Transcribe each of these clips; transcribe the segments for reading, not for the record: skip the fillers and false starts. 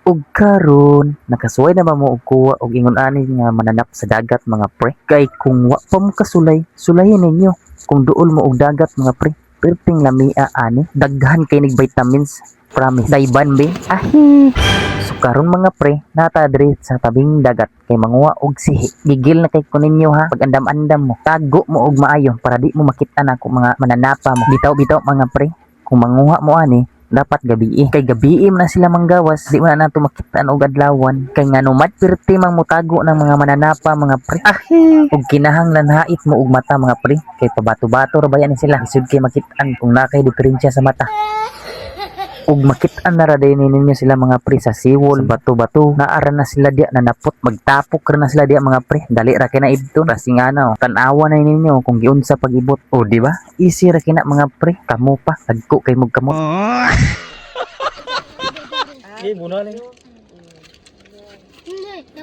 Ug karon, nakasuway na ba mo og kuha og ingon ani nga mananap sa dagat, mga pre? Kay kung wa pa mo kasulay, sulayin ninyo. Kung duol mo og dagat, mga pre, perting lamia ani, daghan kay nig vitamins, promise. Dayban be? Ahi. So karon, mga pre, nata diri sa tabing dagat kay manguha og sihi. Gigil na kay ko ninyo ha, pag andam-andam mo, tago mo og maayo para di mo makita na kung mga mananapa mo. Bitaw-bitaw, mga pre, kung manguha mo ani, dapat gabii. Kay gabii man na sila manggawas, di mo na nato makita og adlawan. Kay nga nomad pirti mang mutago ng mga mananapa, mga pre. Ahi! Ug kinahanglan hait mo og mata, mga pre, kay pabato-bato ra ba ni sila. Isud kay makitaan kung naa kay diferensya sa mata. Ug makit-an na ra din ninyo sila, mga pre, sa seawall, sa bato-bato. Naara na sila diya nanapot, magtapok ra na sila diya, mga pre. Dali ra kay na ibton. Kasi nga na, oh, tan-awa na ninyo kung giunsa pag-ibot. O di ba? Easy ra kina, mga pre. Kamo pa, tagko kay mog kamot. Eh, muna lang.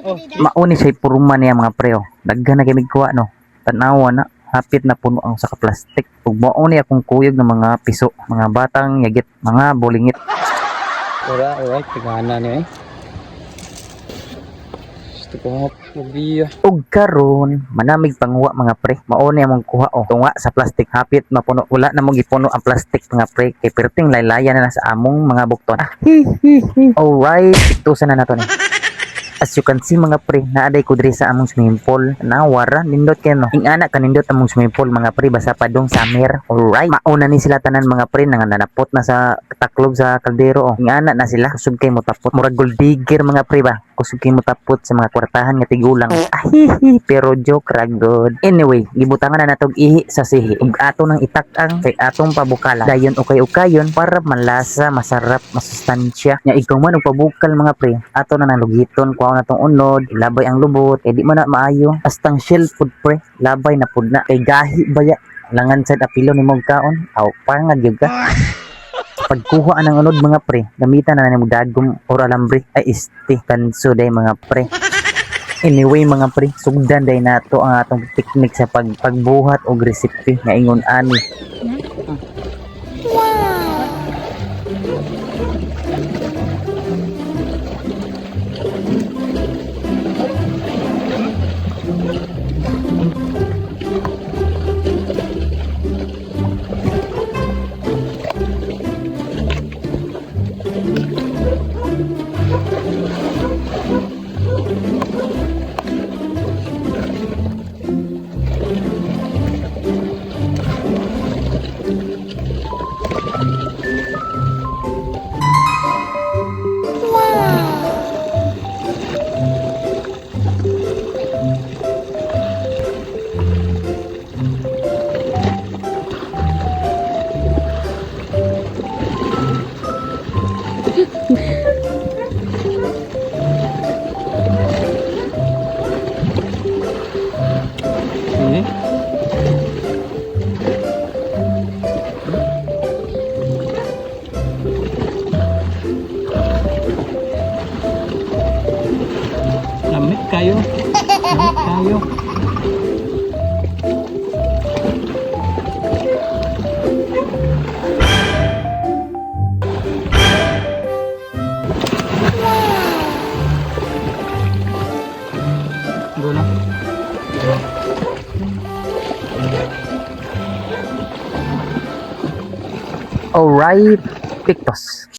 Oh. Mauni siya puruma niya, mga pre, oh. Daghan na kay mig kuha, no. Tan-awa na, hapit na puno ang saka plastic. Ug mao ni akong kuyog ng mga piso, mga batang yagit, mga bulingit. Wala, alright, tigana niya eh. Gusto ko nga magbiya. Ug karon, manamig panguha, mga pre. Mao ni among kuha, oh. Tunga sa plastic, hapit mapuno. Wala na mo gipuno ang plastic, mga pre, kay perting laylaya na sa among mga bukton. Ah, hi, hi, hi. Alright, itusan na nato ni. As you can see, mga pre, naaday ko diri sa among swimming pool. Nawara, nindot kay no. Ingana ka nindot among swimming pool, mga pre, basta pa dong summer. Alright. Mauna ni sila tanan, mga pre, nga nanapot na sa taklob sa kaldero, oh. Ingana na sila, kusog kay motapot. Murag gold digger, mga pre ba. Kusog kay motapot sa mga kwartahan nga tigulang. Ahihi, pero joke ra gud. Anyway, gibutangan na natog ihi sa sihi. Ug ato nang itak-ang kay atong pabukala. Dayon ukay-ukayon para malasa, masarap, masustansya. Nya ikaw man og pabukal, mga pre, ato na nang lugiton, kuha na tong unod, ilabay ang lubot, eh di man na maayo. Astang shell food, pre, labay na pud na. Kay gahi baya, langan sad apilo ni mong kaon, aw pangag gyud ka. Pagkuha ng unod, mga pre, gamitan na nimo dagom or alambre ay este kanso day, mga pre. Anyway, mga pre, sugdan day nato ang atong teknik sa pagbuhat og recipe nga ingon ani. Eh? Lamit kayo. Lamit kayo. Go na. Alright, Pictos.